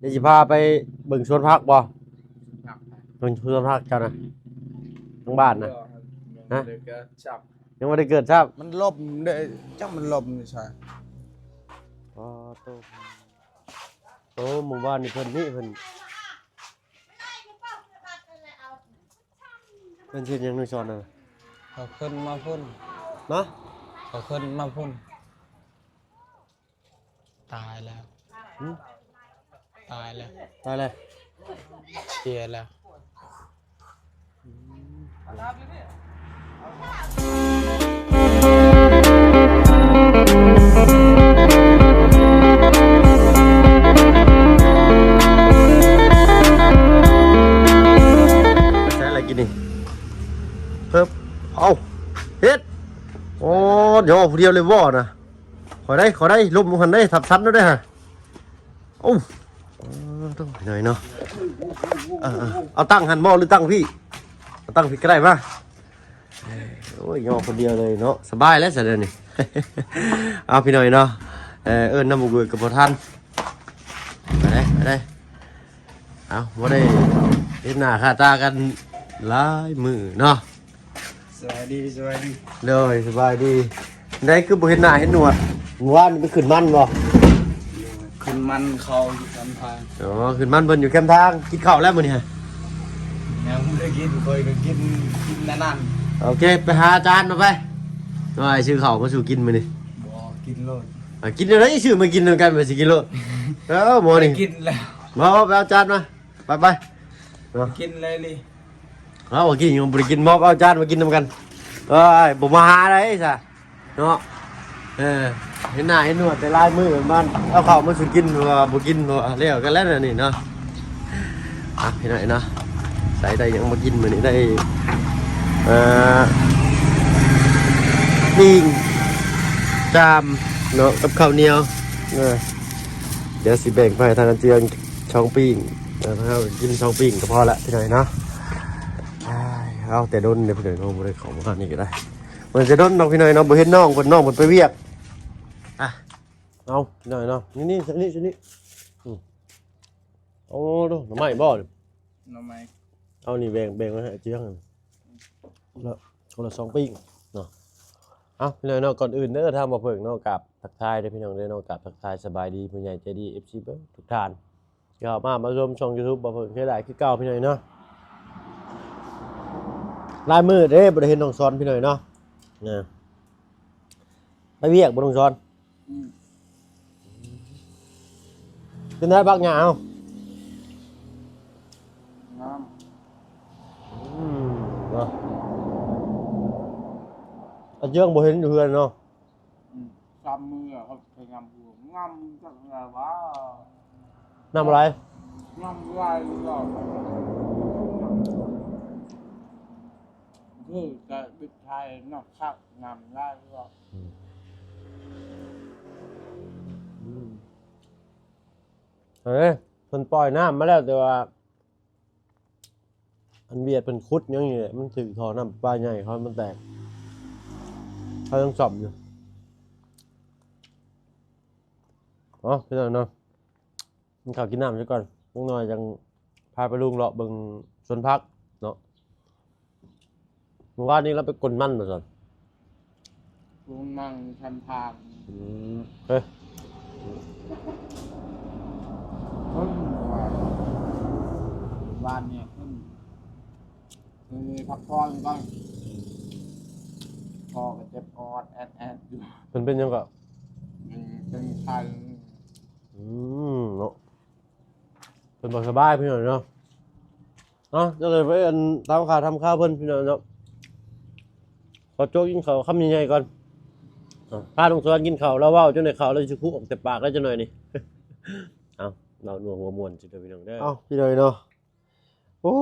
ດຽວຊິພາໄປເບິ່ງສວນຜັກບໍ່? ເບິ່ງສວນຜັກເຈົ້ານະ ທາງບ້ານນະ. ຮະ? ຍັງບໍ່ໄດ້ເກີດຊ້ຳ ຍັງບໍ່ໄດ້ເກີດຊ້ຳ. ມັນລົມເດ້ ຈັກມັນລົມຢູ່ໃສ. ອໍ ໂຕ ໂອ້ ໝູ່ບ້ານນີ້ເພິ່ນນີ້ ເພິ່ນ ເພິ່ນເຮັດຫຍັງ ນ້ອງສອນນະ? ເຂົາຂຶ້ນມາພຸ້ນ ນະ ເຂົາຂຶ້ນມາພຸ້ນ. ຕາຍແລ້ວ. ຫື? ຕາຍແລ້ວ. ຕາຍແລ້ວ. ເສຍແລ້ວ. ໄປໃສລະກິນນີ້? ເຮີບ ເອົ້າ ເຮັດ ໂອ້ ຍໍຜູ້ດຽວເລີຍບໍ່ນະ? ຂໍໄດ້ ຂໍໄດ້ ລົມຢູ່ຫັ້ນໄດ໋ ທັບທັນແລ້ວໄດ໋ຫະ. ໂອ້ ໂອ້ ໂຕ ໜ້ອຍເນາະ. ເອີ ເອີ ເອົາຕັ້ງຫັ້ນບໍ່ ຫຼືຕັ້ງພີ້? ເອົາຕັ້ງພີ້ກໍໄດ້ມາ. ໂອ້ຍ ຍໍຄົນດຽວເລີຍເນາະ ສະບາຍແລ້ວຊະດຽວນີ້. ເອົາ ພີ່ນ້ອງເນາະ ເອີ້ນນຳໝູ່ເກີດກໍບໍ່ທັນ. ໄປເດ້ ໄປເດ້. ເອົ້າ ບໍ່ໄດ້ເຫັນໜ້າຄ່າຕາກັນຫຼາຍມື້ເນາະ. ສະບາຍດີ ສະບາຍດີ. ໂດຍ ສະບາຍດີ. ໄດ້ຄືບໍ່ເຫັນໜ້າເຫັນໜວດ? ມື້ວານໄປຂຶ້ນມັນບໍ່? ຂຶ້ນມັນເຂົ້າຢູ່ສາມທາງ. ອໍ ຂຶ້ນມັນເພິ່ນຢູ່ແຄມທາງ. ກິນເຂົ້າແລ້ວມື້ນີ້ຫະ? ຍັງບໍ່ໄດ້ກິນ ຂ້ອຍກໍກິນ ກິນອັນນັ້ນ. ໂອເຄ ໄປຫາອາຈານມາໄປ. ວ່າຊິຊື້ເຂົ້າມາສູ່ກິນມື້ນີ້. ບໍ່ ກິນໂລດ. ອ່າ ກິນແນວໃດ? ຊື້ມາກິນນຳກັນ ວ່າຊິກິນໂລດ. ເອີ ໝໍນີ້ ກິນແລ້ວ. ບໍ່ ໄປເອົາຈານມາ. ໄປ ໄປ ເນາະ ກິນເລີຍນີ້. ເອົາ ກິນ ຍັງບໍ່ໄດ້ກິນ ມອບເອົາຈານມາກິນນຳກັນ. ເອີຍ ບໍ່ມາຫາໄດ໋ຊະເນາະ. ເອີ ເຫັນໜ້າເຫັນໜວດແຕ່ຫຼາຍມື້ ມັນເອົາເຂົ້າມາສູ່ກິນ ເພາະວ່າບໍ່ກິນ ເພາະວ່າແລ້ວກັນແລ້ວນະນີ້ເນາະ. ອ່ະ ພີ່ນ້ອງເນາະ ໃສ່ໄດ້ຫຍັງມາກິນມື້ນີ້ ໄດ້ ເອີ ປີ້ງຈາມເນາະ ກັບເຂົ້າໜຽວ. ເອີ ດຽວຊິແບ່ງໄປທາງອັນເຈືອງ ສອງປີ້ງ ເອີ ເຮົາກິນສອງປີ້ງກໍພໍລະ ພີ່ນ້ອງເນາະ. ເອົາ ແຕ່ດົນເດ້ ພີ່ນ້ອງເນາະ ບໍ່ໄດ້ເຂົ້າມານີ້ກໍໄດ້. ມັນຈະດົນດອກ ພີ່ນ້ອງເນາະ ບໍ່ເຫັນນ້ອງເພິ່ນ ນ້ອງເພິ່ນໄປວຽກ. ອ່ະ ເອົາ ພີ່ນ້ອງເນາະ ນີ້ໆ ນີ້ນີ້ ອືມ ໂອ້ ໜໍ່ໄມ້ບໍ່? ໜໍ່ໄມ້. ເອົານີ້ແບ່ງ ແບ່ງໄວ້ໃຫ້ເຈືອງ ລະ ຄົນລະສອງປີ້ງເນາະ. ເອົາ ພີ່ນ້ອງເນາະ ກ່ອນອື່ນເດີ ທາງບ່າວເຜິ້ງເນາະ ກາບທັກທາຍເດີພີ່ນ້ອງເດີເນາະ ກາບທັກທາຍສະບາຍດີຜູ້ໃຫຍ່ໃຈດີ ເອັຟຊີ ເບິດທຸກທ່ານ ທີ່ເຂົ້າມາ ມາຊົມຊ່ອງຢູທູບບ່າວເຜິ້ງເທື່ອໃດຄືເກົ່າ ພີ່ນ້ອງເນາະ. ຫຼາຍມື້ເດ້ບໍ່ໄດ້ເຫັນນ້ອງສອນ ພີ່ນ້ອງເນາະ. ນະ ໄປວຽກບໍ່ ນ້ອງສອນ? ອືມ ເປັນໄດບັກຫຍ້າເຮົາ? ງາມ. ອືມ ເນາະ ອາເຈືອງບໍ່ເຫັນຢູ່ເຮືອນເນາະ. ອືມ ສາມມື້ແລ້ວເຂົາໄປງາມຫົວ ງາມຈັກແລ້ວວ່າ ງາມອະໄລ? ງາມຫຼາຍເນາະ ຄືກະບິດໄທເນາະ ຄັກ ງາມຫຼາຍເນາະ. ອືມ ອືມ ເອີ ເພິ່ນປ່ອຍນ້ຳມາແລ້ວ ແຕ່ວ່າ ອັນວຽດເພິ່ນຂຸດຫຍັງນີ້ແຫຼະ ມັນຖືກທໍ່ນ້ຳປະປາໃຫຍ່ເຂົາມັນແຕກ ເຂົາຍັງສ້ອມຢູ່. ເອົາ ພີ່ນ້ອງເນາະ ກິນເຂົ້າກິນນ້ຳຊະກ່ອນ ຈັກໜ້ອຍຈັ່ງພາໄປລຸງເລາະເບິ່ງສວນຜັກເນາະ. ມື້ວານນີ້ລາວໄປກົນມັນບໍ່ຊັ້ນ? ກົນມັນແຄມທາງ. ອືມ ເອີ ຄົນ ວານ ວານນີ້ຄົນ ເອີ ພັກຜ່ອນກ່ອນ ຄໍກໍເຈັບອອດແອດໆຢູ່. ເພິ່ນເປັນຫຍັງເກາະ? ເປັນ ເປັນໄຂ້. ອືມ ເນາະ ເພິ່ນບໍ່ສະບາຍພີ່ນ້ອງເນາະ. ເອົາ ຈັ່ງໃດໄປອັນຕາມຂ່າວທຳຂ່າວເພິ່ນພີ່ນ້ອງເນາະ. ຂໍໂຈະກິນເຂົ້າຄຳໃຫຍ່ໆກ່ອນ. ເອົາ ພານ້ອງສອນກິນເຂົ້າ ລາວເວົ້າຈົນໄດ້ເຂົ້າ ລາວຊິຄຸອອກແຕ່ປາກແລ້ວຈັກໜ້ອຍນີ້. ເອົາ ເວົ້ານົວຫົວມ່ວນຊິເດີພີ່ນ້ອງເດີ. ເອົາ ພີ່ນ້ອງເນາະ ໂອ້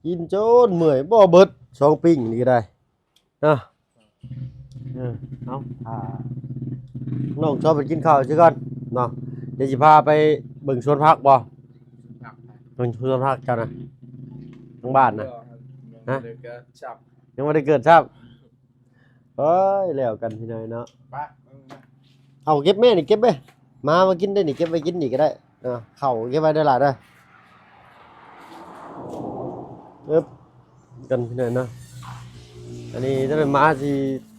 ກິນຈົນເມື່ອຍ ບໍ່ເບິດສອງປີ້ງນີ້ກໍໄດ້. ເນາະ ເອີ ເອົາ ອ່າ ນ້ອງຊອບໄປກິນເຂົ້າຊິກ່ອນເນາະ ດຽວຊິພາໄປເບິ່ງສວນຜັກບໍ່? ເບິ່ງສວນຜັກເຈົ້ານະ ທາງບ້ານນະ. ຮະ? ຍັງບໍ່ໄດ້ເກີດຊ້ຳ ຍັງບໍ່ໄດ້ເກີດຊ້ຳ. ໂອ້ຍ ແລ້ວກັນພີ່ນ້ອງເນາະ. ເອົາ ເກັບແມ່ນີ້ ເກັບແມ່ ມາ ມາກິນໄດ້ນີ້ ເກັບໄວ້ກິນນີ້ກໍໄດ້. ເອີ ເຂົ້າເກັບໄວ້ເດີຫຼ້າເດີ. ເອີບ ກັນພີ່ນ້ອງເນາະ. ອັນນີ້ຈະເປັນໝາຊິ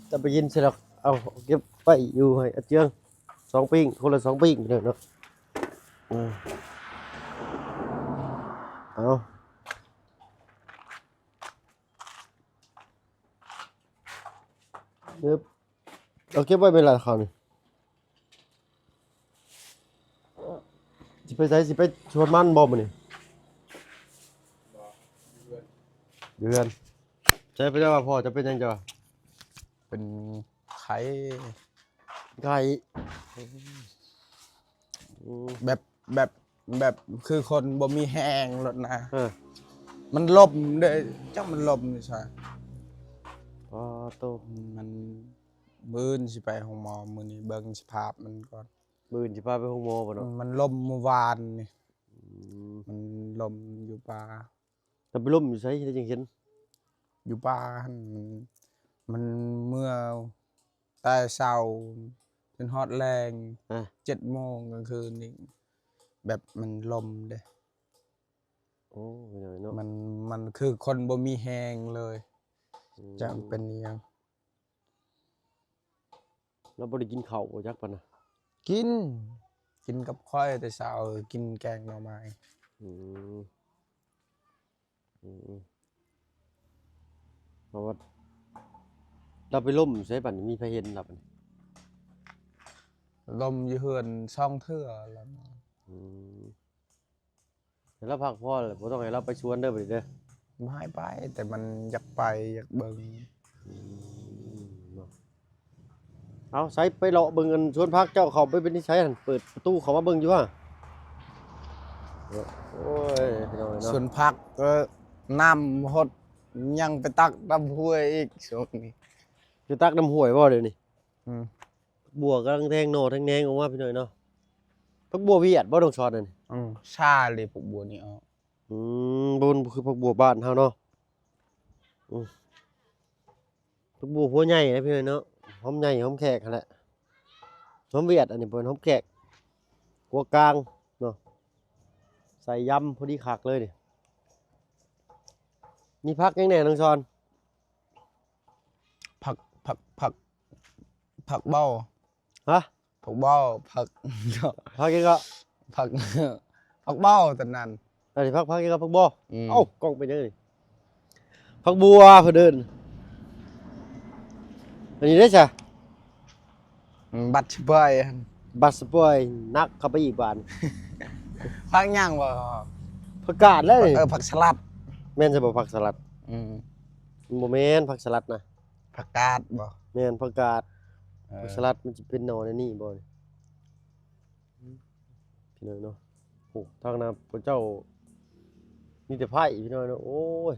ຈະໄປກິນໃສ່ດອກ. ເອົາ ເກັບໄວ້ຢູ່ໃຫ້ອາເຈືອງສອງປີ້ງ ຄົນລະສອງປີ້ງພີ່ນ້ອງເນາະ. ເອີ ເອົາ ເອີບ ເອົາເກັບໄວ້ເວລາເຂົ້ານີ້. ຊິໄປໃສ? ຊິໄປສວນມັນບໍ່ມື້ນີ້? ບໍ່ ຢູ່ເຮືອນ ຢູ່ເຮືອນ. ໃສ ເຈົ້າວ່າພໍ່ເຈົ້າເປັນຫຍັງ ເຈົ້າວ່າ? ເປັນໄຂ້ ໄຂ້. ອືມ ອືມ ແບບ ແບບ ແບບຄືຄົນບໍ່ມີແຮງໂລດນະ. ເອີ ມັນລົ້ມເດ້ ຈັກມັນລົ້ມຢູ່ໃສ. ອໍ ໂຕ ມັນ ມື້ອື່ນຊິໄປໂຮງໝໍ ມື້ນີ້ເບິ່ງສະພາບມັນກ່ອນ. ມື້ອື່ນຊິພາໄປໂຮງໝໍບໍ່ເນາະ? ອືມ ມັນລົ້ມມື້ວານນີ້. ອືມ ມັນລົ້ມຢູ່ປ່າ. ແລ້ວໄປລົ້ມຢູ່ໃສ ເຮັດຈັ່ງເຫັນ? ຢູ່ປ່າຫັ້ນ. ມັນ ມັນເມື່ອແຕ່ເຊົ້າຈົນຮອດແລງ ອາ ເຈັດໂມງກາງຄືນນີ້ ແບບມັນລົ້ມເດ້. ໂອ້ ເນາະ ມັນ ມັນຄືຄົນບໍ່ມີແຮງເລີຍ. ອືມ ຈັກເປັນອີ່ຫຍັງ. ລາວບໍ່ໄດ້ກິນເຂົ້າບໍ່ຈັກປານນະ? ກິນ ກິນກັບຂ້ອຍແຕ່ເຊົ້າ ກິນແກງໜໍ່ໄມ້. ອືມ ອືມ ເພາະວ່າລາວໄປລົ້ມໃສບັດນີ້ ມີໃຜເຫັນລາວບັດນີ້? ລົ້ມຢູ່ເຮືອນສອງເທື່ອແລ້ວ. ອືມ ໃຫ້ລາວພັກຜ່ອນແຫຼະ ບໍ່ຕ້ອງໃຫ້ລາວໄປສວນເດີບັດນີ້ເດີ. ບໍ່ໃຫ້ໄປ ແຕ່ມັນຢາກໄປ ຢາກເບິ່ງ. ອືມ ເນາະ. ເອົາ ໃສ ໄປເລາະເບິ່ງອັນສວນຜັກເຈົ້າ ເຂົ້າໄປເປັນນິໄສຫັ້ນ ເປີດປະຕູເຂົ້າມາເບິ່ງຢູ່ຫວາ? ໂອ້ຍ ພີ່ນ້ອງເອີຍເນາະ ສວນຜັກ ເອີ ນ້ຳຫົດ ຍັງໄປຕັກນ້ຳຫ້ວຍອີກຊ່ວງນີ້. ໄປຕັກນ້ຳຫ້ວຍບໍ່ດຽວນີ້? ອືມ ຜັກບົວກຳລັງແທງໜໍ່ແທງແໜງອອກມາ ພີ່ນ້ອງເນາະ. ຜັກບົວຫວຽດບໍ່ ນ້ອງຊອນ ອັນນີ້? ອືມ ຊ້າເລີຍຜັກບົວນີ້ອອກ. ອືມ ບໍ່ ບໍ່ຄືຜັກບົວບ້ານເຮົາເນາະ. ອືມ ຜັກບົວຫົວໃຫຍ່ນະ ພີ່ນ້ອງເນາະ. ຫອມໃຫຍ່ຫອມແຂກຫັ້ນແຫຼະ ຫອມຫວຽດ. ອັນນີ້ບໍ່ແມ່ນຫອມແຂກ ຫົວກາງເນາະ. ໃສ່ຢຳພໍດີຄັກເລີຍນີ້. ມີຜັກຫຍັງແດ່ ນ້ອງຊອນ? ຜັກ ຜັກ ຜັກ ຜັກເບົາ. ຮະ? ຜັກເບົາ ຜັກ ຜັກຫຍັງເກາະ? ຜັກ ຜັກເບົາຕົວນັ້ນ. ອັນນີ້ຜັກ ຜັກຫຍັງເກາະ? ຜັກບໍ? ອືມ ເອົ້າ ກ້ອງເປັນຫຍັງນີ້? ຜັກບົວເພິ່ນເອີ້ນ. ອັນນີ້ເດ້ຊະ? ອືມ ບັດສະປອຍ ບັດສະປອຍ ໜັກເຂົ້າໄປອີກບາດ. ຜັກຫຍັງບໍ? ຜັກກາດແຫຼະ. ເອີ ຜັກສະຫຼັດ. ແມ່ນຊະບໍ ຜັກສະຫຼັດ? ອືມ ມັນບໍ່ແມ່ນຜັກສະຫຼັດນະ. ຜັກກາດບໍ? ແມ່ນ ຜັກກາດ. ເອີ ຜັກສະຫຼັດມັນຊິເປັນໜໍ່ແນວນີ້ບໍນີ້ ພີ່ນ້ອງເນາະ. ໂອ້ ທາງໜ້າພວກເຈົ້າມີແຕ່ໄຜ່ ພີ່ນ້ອງເນາະ. ໂອ້ຍ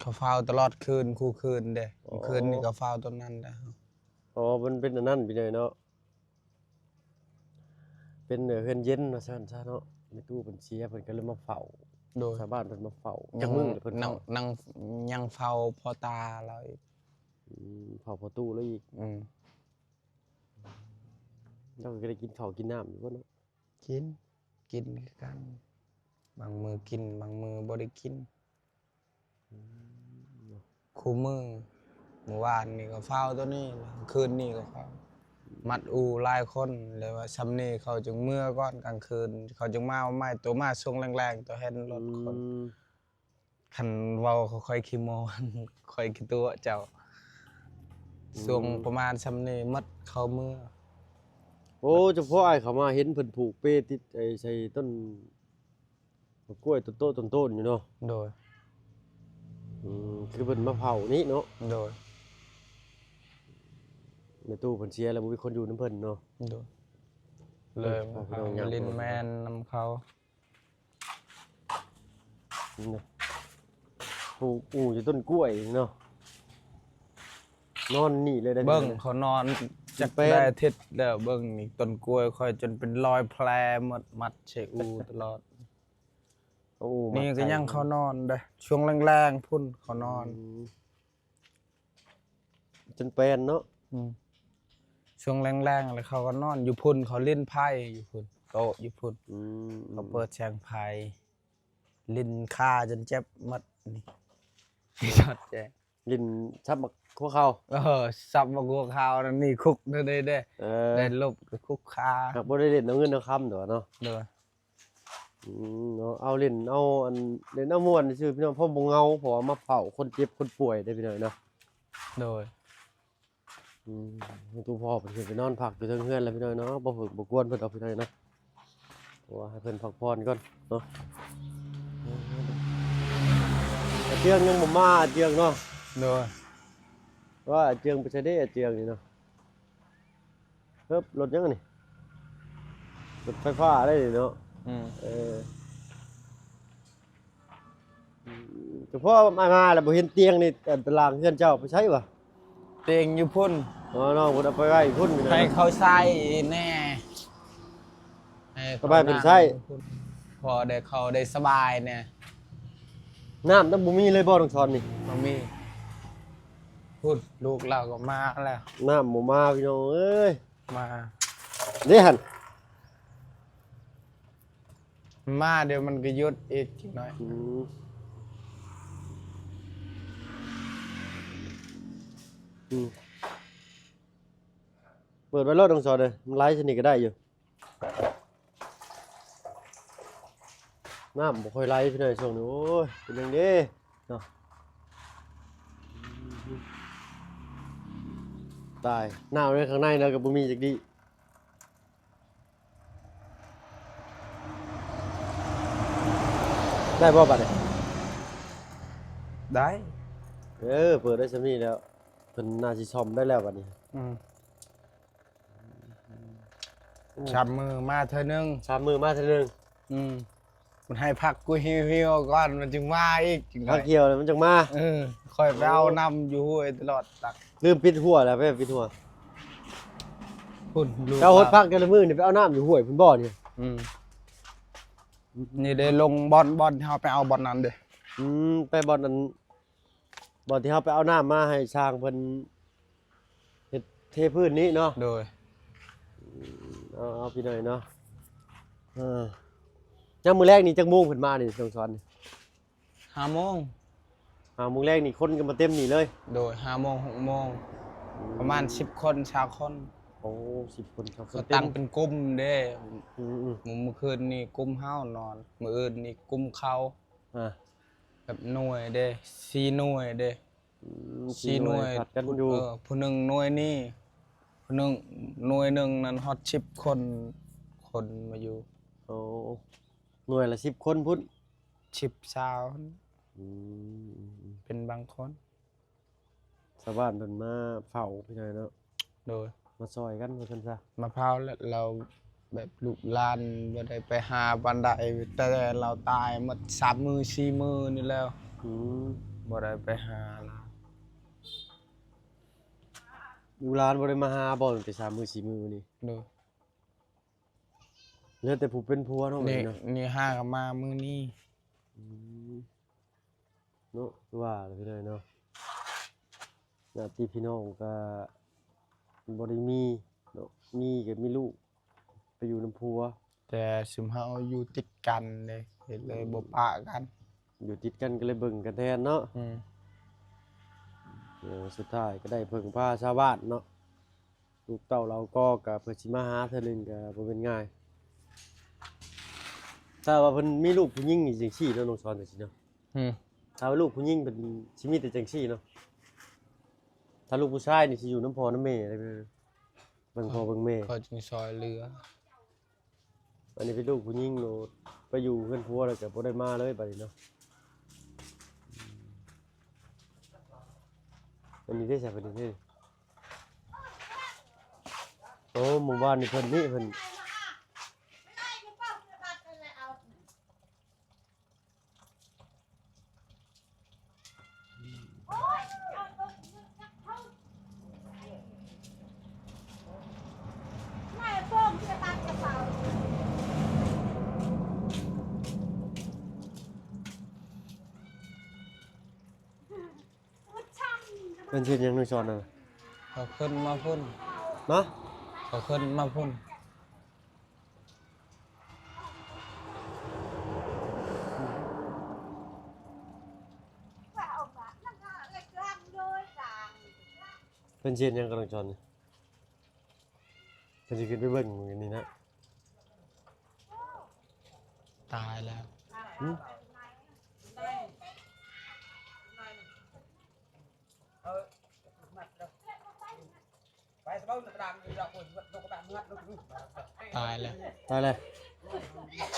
ເຂົາເຝົ້າຕະຫຼອດຄືນ ຄູ່ຄືນເດ້. ອໍ ມື້ຄືນນີ້ກໍເຝົ້າຕົວນັ້ນແຫຼະ. ອໍ ມັນເປັນອັນນັ້ນ ພີ່ນ້ອງເນາະ. ເປັນເຮືອນເຢັນວ່າຊັ້ນຊະເນາະ. ແມ່ຕູ້ເພິ່ນເສຍ ເພິ່ນກໍເລີຍມາເຝົ້າ. ໂດຍ ຊາວບ້ານເພິ່ນມາເຝົ້າ. ຍັງ ຍັງ ຍັງເຝົ້າພໍ່ຕາລາວອີກ. ອືມ ເຝົ້າພໍ່ຕູ້ລາວອີກ. ອືມ ລາວກໍໄດ້ກິນເຂົ້າກິນນ້ຳຢູ່ບໍ່ເນາະ? ກິນ ກິນຄືກັນ. ບາງມື້ກິນ ບາງມື້ບໍ່ໄດ້ກິນ. ອືມ ຄູ່ມື້ ມື້ວານນີ້ກໍເຝົ້າຕົວນີ້ ຄືນນີ້ກໍເຝົ້າ. ມັດອູ່ຫຼາຍຄົນ ແລ້ວວ່າຊ່ຳນີ້ເຂົາຈຶ່ງເມືອກ່ອນກາງຄືນ ເຂົາຈຶ່ງມາໃໝ່. ໂຕມາຊ່ວງແລງໆ ໂຕເຫັນລົດຄົນ. ອືມ ຄັນເວົ້າຂ້ອຍຂີ້ໂມ ຂ້ອຍຂີ້ຕົວະເຈົ້າ. ອືມ ຊ່ວງປະມານຊ່ຳນີ້ໝົດ ເຂົາເມືອ. ໂອ້ ເຈົ້າພໍ່ອ້າຍເຂົ້າມາເຫັນເພິ່ນຜູກເປຕິດໄອ້ໃສ່ຕົ້ນ ໝາກກ້ວຍຕົ້ນໂຕຕົ້ນໂຕນຢູ່ເນາະ. ໂດຍ ອືມ ຄືເພິ່ນມາເຝົ້ານີ້ເນາະ. ໂດຍ ແມ່ຕູ້ເພິ່ນເສຍແລ້ວ ບໍ່ມີຄົນຢູ່ນຳເພິ່ນເນາະ. ໂດຍ ເລີຍ ເອີ ພາໄປຫຼິ້ນແມ່ນນຳເຂົາ. ນີ້ນະ ປູກອູ່ຢູ່ຕົ້ນກ້ວຍເນາະ. ນອນນີ້ເລີຍໄດ໋. ເບິ່ງເຂົານອນຈັກໄດ້ອາທິດແລ້ວ. ເບິ່ງນີ້ ຕົ້ນກ້ວຍຂ້ອຍຈົນເປັນລອຍແຜລໝົດ ມັດໃສ່ອູ່ຕະຫຼອດ. ເອົາອູ່ມັດໃສ່ ນີ້ກໍຍັງເຂົານອນເດ້. ຊ່ວງແລງໆພຸ້ນເຂົານອນ. ອືມ ຈົນແປນເນາະ. ອືມ ຊ່ວງແລງໆ ແລ້ວເຂົາກໍນອນຢູ່ພຸ້ນ ເຂົາຫຼິ້ນໄພ້ຢູ່ພຸ້ນ. ໂຕະຢູ່ພຸ້ນ. ອືມ ເຂົາເປີດແສງໄຟ ຫຼິ້ນຄາຈົນເຈັບໝົດນີ້ ຈອດແຈ້ງ. ຫຼິ້ນສັບໝາກຫົວເຂົ່າ. ເອີ ສັບໝາກຫົວເຂົ່ານັ້ນນີ້ຄຸກເດ້ ເອີ ໄດ້ລົບກໍຄຸກຄາ. ຫາກບໍ່ໄດ້ຫຼິ້ນເອົາເງິນເອົາຄຳດອກເນາະ. ໂດຍ. ອືມ ເນາະ ເອົາຫຼິ້ນເອົາອັນ ຫຼິ້ນເອົາມ່ວນຊື່ໆ ພີ່ນ້ອງ ເພາະບໍ່ເຫງົາ ເພາະວ່າມາເຝົ້າຄົນເຈັບຄົນປ່ວຍເດ້ ພີ່ນ້ອງເນາະ. ໂດຍ. ອືມ ໂຕພໍ່ເພິ່ນຂຶ້ນໄປນອນພັກຢູ່ເທິງເຮືອນແລ້ວ ພີ່ນ້ອງເນາະ ບໍ່ເພິ່ງບໍ່ກວນເພິ່ນດອກ ພີ່ນ້ອງເນາະ ເພາະວ່າໃຫ້ເພິ່ນພັກຜ່ອນກ່ອນເນາະ. ອາເຈືອງຍັງບໍ່ມາ ອາເຈືອງເນາະ. ໂດຍ. ວ່າອາເຈືອງໄປໃສເດ້ ອາເຈືອງນີ້ເນາະ. ເຮີບ ລົດຫຍັງອັນນີ້? ລົດໄຟຟ້າໄດ໋ນີ້ເນາະ. ອືມ ເອີ ອືມ ເພາະອ້າຍມາແລ້ວບໍ່ເຫັນຕຽງໃນຕາລາງເຮືອນເຈົ້າ ໄປໃສວະ? ຕຽງຢູ່ພຸ້ນ. ອໍ ນ້ອງເພິ່ນເອົາໄປໄວ້ຢູ່ພຸ້ນ ໃຫ້ເຂົາໃຊ້ແດ່ ໃຫ້ເຂົາໄປເພິ່ນໃຊ້ ພໍໄດ້ເຂົາໄດ້ສະບາຍແດ່. ນ້ຳນຳບໍ່ມີເລີຍບໍ່ ນ້ອງສອນນີ້? ບໍ່ມີ. ພຸ້ນ ລູກລາວກໍມາແລ້ວ. ນ້ຳບໍ່ມາ ພີ່ນ້ອງເອີຍ. ມາເດ້ຫັ້ນ ມາດຽວມັນກໍຢຸດອີກຈັກໜ້ອຍ. ອືມ ອືມ ເປີດໄວ້ໂລດ ນ້ອງສອນເອີຍ ມັນໄຫຼຊະນີ້ກໍໄດ້ຢູ່. ນ້ຳບໍ່ຄ່ອຍໄຫຼ ພີ່ນ້ອງ ຊ່ວງນີ້. ໂອ້ຍ ເປັນຫຍັງເດ້ເນາະ? ຕາຍ ນ້ຳໃນຂ້າງໃນແລ້ວກໍບໍ່ມີຈັກດີ້. ໄດ້ບໍ່ບັດນີ້? ໄດ້. ເອີ ເປີດໄດ້ຊ່ຳນີ້ແລ້ວ ເພິ່ນໜ້າຊິສ້ອມໄດ້ແລ້ວບັດນີ້. ອືມ ສາມມື້ມາເທື່ອໜຶ່ງ. ສາມມື້ມາເທື່ອໜຶ່ງ. ອືມ ມັນໃຫ້ພັກກ່ຽວກ່ອນ ມັນຈຶ່ງມາອີກ. ພັກກ່ຽວແລ້ວມັນຈຶ່ງມາ. ເອີ ຂ້ອຍໄປເອົານ້ຳຢູ່ຫ້ວຍຕະຫຼອດ. ໂອ້ ຕັກ ລືມປິດຮົ້ວແລ້ວ ໄປປິດຮົ້ວ. ພຸ້ນ ລູກເຈົ້າຫົດພັກແຕ່ລະມື້ນີ້ ໄປເອົານ້ຳຢູ່ຫ້ວຍພຸ້ນບໍ່ນີ້? ອືມ ນີ້ເດ້ ລົງບ່ອນ ບ່ອນທີ່ເຮົາໄປເອົາບ່ອນນັ້ນເດ້. ອືມ ໄປບ່ອນນັ້ນ ບ່ອນທີ່ເຮົາໄປເອົານ້ຳມາໃຫ້ຊ່າງເພິ່ນເຮັດເທພື້ນນີ້ເນາະ. ໂດຍ. ອືມ ເອົາ ເອົາ ພີ່ນ້ອງເນາະ. ເອີ ຍາມມື້ແລງນີ້ຈັກໂມງເພິ່ນມານີ້ ນ້ອງສອນນີ້? ຫ້າໂມງ. ຫ້າໂມງແລງນີ້ຄົນກໍມາເຕັມນີ້ເລີຍ? ໂດຍ ຫ້າໂມງ ຫົກໂມງ. ອືມ ປະມານສິບຄົນ ຊາວຄົນ. ໂອ້ ສິບຄົນ ຊາວຄົນ ເຂົາຕັ້ງເປັນກຸ່ມເດ້. ອືມໆ ມື້ ມື້ຄືນນີ້ກຸ່ມເຮົານອນ ມື້ອື່ນນີ້ກຸ່ມເຂົາ. ອ່າ ແບບໜ່ວຍເດ້ ສີ່ໜ່ວຍເດ້. ອືມ ສີ່ໜ່ວຍ ສີ່ໜ່ວຍຜັດກັນຢູ່. ເອີ ຜູ້ໜຶ່ງໜ່ວຍນີ້ ຜູ້ໜຶ່ງໜ່ວຍໜຶ່ງນັ້ນຮອດສິບຄົນ ຄົນມາຢູ່. ໂອ້ ໜ່ວຍລະສິບຄົນພຸ້ນ. ສິບ ຊາວ. ອືມ ເປັນບາງຄົນ. ຊາວບ້ານເພິ່ນມາເຝົ້າ ພີ່ນ້ອງເນາະ. ໂດຍ. ມາຊ່ອຍກັນວ່າຊັ້ນຊະ. ມາເຝົ້າແລ້ວ ແລ້ວແບບລູກຫຼານບໍ່ໄດ້ໄປຫາປານໃດ ແຕ່ລາວຕາຍໝົດສາມມື້ສີ່ມື້ນີ້ແລ້ວ. ອືມ ບໍ່ໄດ້ໄປຫາລາວ. ລູກຫຼານບໍ່ໄດ້ມາຫາບໍ່ ຕັ້ງແຕ່ສາມມື້ສີ່ມື້ນີ້? ໂດຍ. ເຫຼືອແຕ່ຜູ້ເປັນຜົວເນາະ. ນີ້ ນີ້ຫາກໍມາມື້ນີ້. ອືມ ເນາະ ຄືວ່າແຫຼະພີ່ນ້ອງເນາະ ຍາດຕິພີ່ນ້ອງກໍບໍ່ໄດ້ມີເນາະ ມີກໍມີລູກໄປຢູ່ນຳຜົວ. ແຕ່ຊຸມເຮົາຢູ່ຕິດກັນເດ້ ເລີຍບໍ່ປະກັນ. ຢູ່ຕິດກັນກໍເລີຍເບິ່ງກັນແທນເນາະ. ອືມ ເອີ ສຸດທ້າຍກໍໄດ້ເພິ່ງພາຊາວບ້ານເນາະ. ລູກເຕົ້າເຫຼົ່າກໍ ກະເພິ່ນຊິມາຫາເທື່ອໜຶ່ງກະບໍ່ແມ່ນງ່າຍ. ຖ້າວ່າເພິ່ນມີລູກຜູ້ຍິງນີ້ຈັ່ງຊີ້ເນາະ ນ້ອງສອນຈັ່ງຊີ້ເນາະ. ອືມ ຖ້າວ່າລູກຜູ້ຍິງເພິ່ນຊິມີແຕ່ຈັ່ງຊີ້ເນາະ. ຖ້າລູກຜູ້ຊາຍນີ້ຊິຢູ່ນຳພໍ່ນຳແມ່ເລີຍ ເບິ່ງພໍ່ເບິ່ງແມ່ ເຂົາຈຶ່ງຊ່ອຍເຫຼືອ. ອັນນີ້ເປັນລູກຜູ້ຍິງໂລດ ໄປຢູ່ເຮືອນຜົວແລ້ວກໍບໍ່ໄດ້ມາເລີຍບາດນີ້ເນາະ. ອັນນີ້ເດ້ ໃສ່ເພິ່ນນີ້ເດ້. ໂອ້ ໝູ່ບ້ານນີ້ເພິ່ນນີ້ ເພິ່ນ ເພິ່ນເຮັດຫຍັງ ນ້ອງສອນນະ? ເຂົາຂຶ້ນມາພຸ້ນ. ນະ? ເຂົາຂຶ້ນມາພຸ້ນ. ພິ່ນຊິເຮັດຫຍັງກັບນ້ອງຈອນນີ້? ເພິ່ນຊິຂຶ້ນໄປເບິ່ງມື້ນີ້ນະ. ຕາຍແລ້ວ. ຫຶ? ຕາຍແລ້ວ. ຕາຍແລ້ວ.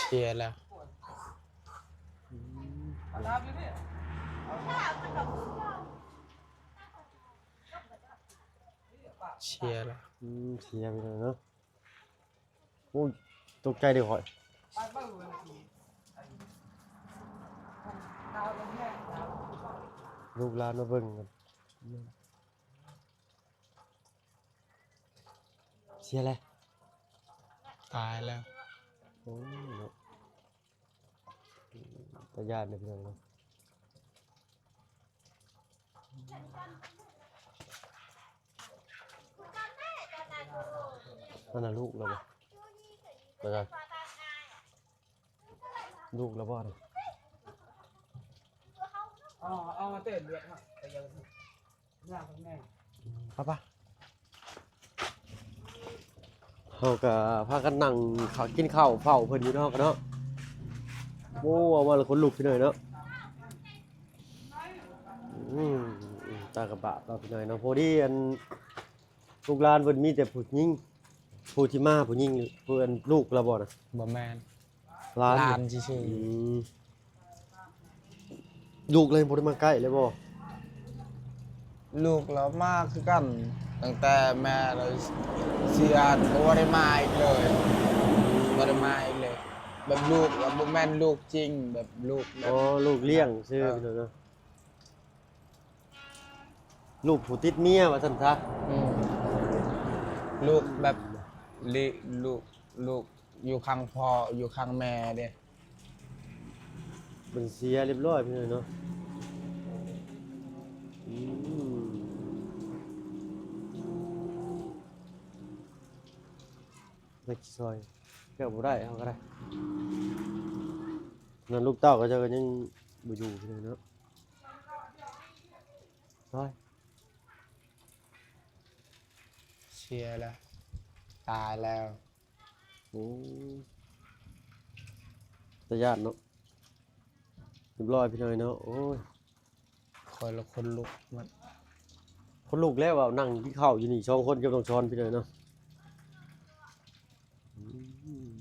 ເສຍແລ້ວ. ອືມ. ເສຍແລ້ວ. ອືມ ເສຍໄປແລ້ວເນາະ. ໂອ້ຍ ຕົກໃຈເດ້ຂ້ອຍ. ລູກຫຼານມາເບິ່ງກັນ. ເສຍແລ້ວ. ຕາຍແລ້ວ. ໂອ້ຍເນາະ. ຕາຢ້ານເດ້ພີ່ນ້ອງເນາະ. ອັນນັ້ນລູກລາວບໍ່? ຕາຢ້ານ ລູກລາວບໍ່ນະ? ເອົາ ເອົາມາເຕີມເລືອດເນາະ ໄປເຢີນ. ປະ ປະ ເຮົາກະພາກັນນັ່ງເຂົ້າ ກິນເຂົ້າເຝົ້າເພິ່ນຢູ່ເນາະ ເນາະ. ໂອ້ ເວົ້າມາແລ້ວຂົນລຸກພີ່ນ້ອງເນາະ. ອືມ ຕາກະບາບເນາະພີ່ນ້ອງເນາະ. ພໍດີອັນ ລູກຫຼານເພິ່ນມີແຕ່ຜູ້ຍິງ ຜູ້ທີ່ມາຜູ້ຍິງ ເພິ່ນລູກລາວບໍ່ນະ? ບໍ່ແມ່ນ. ຫຼານ ຫຼານຊື່ໆ. ອືມ ລູກເລີຍບໍ່ໄດ້ມາໃກ້ເລີຍບໍ່? ລູກລາວມາຄືກັນ ຕັ້ງແຕ່ແມ່ລາວເສຍ ບໍ່ໄດ້ມາອີກເລີຍ ບໍ່ໄດ້ມາອີກເລີຍ. ແບບລູກລາວບໍ່ແມ່ນລູກຈິງ ແບບລູກແບບ ອໍ ລູກລ້ຽງຊື່ ເອີ ເນາະ. ລູກຜູ້ຕິດເມຍວ່າຊັ້ນຊະ. ອືມ ລູກແບບ ລິ ລູກ ລູກຢູ່ຂ້າງພໍ່ ຢູ່ຂ້າງແມ່ເດ້. ເພິ່ນເສຍຮຽບຮ້ອຍພີ່ນ້ອງເນາະ. ອືມ ຈັກຊິຊ່ອຍ ເຈົ້າບໍ່ໄດ້ ເຮົາກໍໄດ້. ນັ້ນລູກເຕົ້າເຂົາເຈົ້າກໍຍັງບໍ່ຢູ່ພີ່ນ້ອງເນາະ. ໂອ້ຍ ເສຍແລ້ວ ຕາຍແລ້ວ. ໂອ້ ຕາຢ້ານເນາະ. ຮຽບຮ້ອຍພີ່ນ້ອງເນາະ. ໂອ້ຍ ຂ້ອຍລະຂົນລຸກໝົດ ຂົນລຸກແລ້ວ. ເວົ້ານັ່ງກິນເຂົ້າຢູ່ນີ້ສອງຄົນກັບນ້ອງຊອນພີ່ນ້ອງເນາະ. ອືມ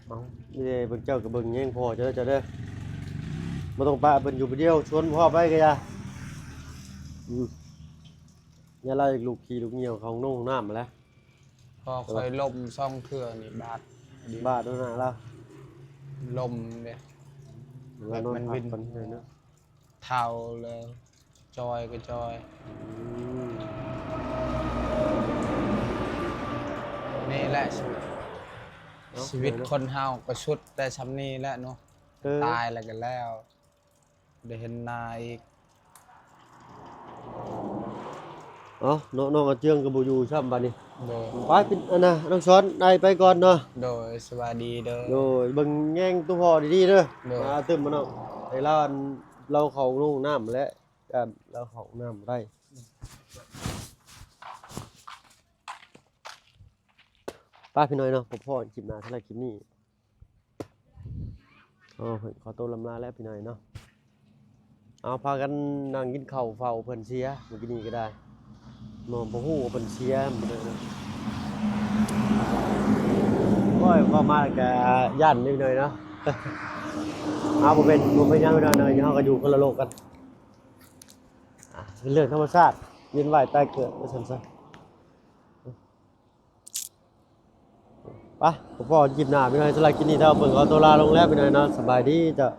ເອົາ ນີ້ເດ້ ເບິ່ງເຈົ້າກໍເບິ່ງແຍງພໍ່ເຈົ້າເດີ ເຈົ້າເດີ. ບໍ່ຕ້ອງປະເພິ່ນຢູ່ຜູ້ດຽວ ຊວນພໍ່ໄປກໍຢ່າ. ອືມ ຢ່າໄລ່ລູກຂີ້ລູກຍ່ຽວເຂົ້າຫ້ອງນ້ຳ ຫ້ອງນ້ຳຫັ້ນແຫຼະ. ພໍ່ຂ້ອຍລົ້ມສອງເທື່ອນີ້ ບາດ ບາດໜ້າລາວ ລົ້ມເດ້ ລາວນອນ ແບບມັນວິນ ພັກຜ່ອນເນາະ. ເຖົ້າແລ້ວ ຈ່ອຍກໍຈ່ອຍ. ອືມ ນີ້ແຫຼະຊີວິດ ເນາະ ຊີວິດຄົນເຮົາກໍສຸດແຕ່ຊ່ຳນີ້ແຫຼະເນາະ. ເອີ ຕາຍແລ້ວກໍແລ້ວ ໄດ້ເຫັນໜ້າອີກ. ເອົ້າ ເນາະ ນ້ອງອາເຈືອງກໍບໍ່ຢູ່ຊ້ຳບາດນີ້. ໂດຍ ໄປ ເປັນອັນນະ ນ້ອງຊອນ ໄດ້ໄປກ່ອນເນາະ. ໂດຍ ສະບາຍດີເດີ. ໂດຍ ເບິ່ງແຍງໂຕພໍ່ດີໆເດີ. ໂດຍ ມາຕື່ມມາເນາະ ໃຫ້ລາວ ລາວເຂົ້າຫ້ອງນ້ຳແຫຼະ ຢ້ານລາວເຂົ້າຫ້ອງນ້ຳບໍ່ໄດ້. ໄປພີ່ນ້ອງເນາະ ພໍ້ກັນຄລິບໜ້າ ສຳລັບຄລິບນີ້ ໂອ້ ຂໍໂຕລຳລາແລ້ວພີ່ນ້ອງເນາະ. ເອົາ ພາກັນນັ່ງກິນເຂົ້າເຝົ້າເພິ່ນເສຍ ມື້ກີ້ນີ້ກໍໄດ້ເນາະ. ບໍ່ຮູ້ວ່າເພິ່ນເສຍມື້ໃດເນາະ. ໂອ້ຍ ເວົ້າມາແລ້ວກໍຢ້ານນິດໜ້ອຍເນາະ. ເອົາ ບໍ່ເປັນ ບໍ່ເປັນຫຍັງພີ່ນ້ອງເນາະ ເຮົາກໍຢູ່ຄົນລະໂລກກັນ. ອ່າ ເປັນເລື່ອງທຳມະຊາດ ວຽນວ່າຍຕາຍເກີດວ່າຊັ້ນຊະ. ໄປ ພໍ້ກັນຄລິບໜ້າພີ່ນ້ອງ. ສຳລັບຄລິບນີ້ ເທົ່າເບິ່ງ ຂໍໂຕລາລົງແລ້ວພີ່ນ້ອງເນາະ. ສະບາຍດີເຈົ້າ.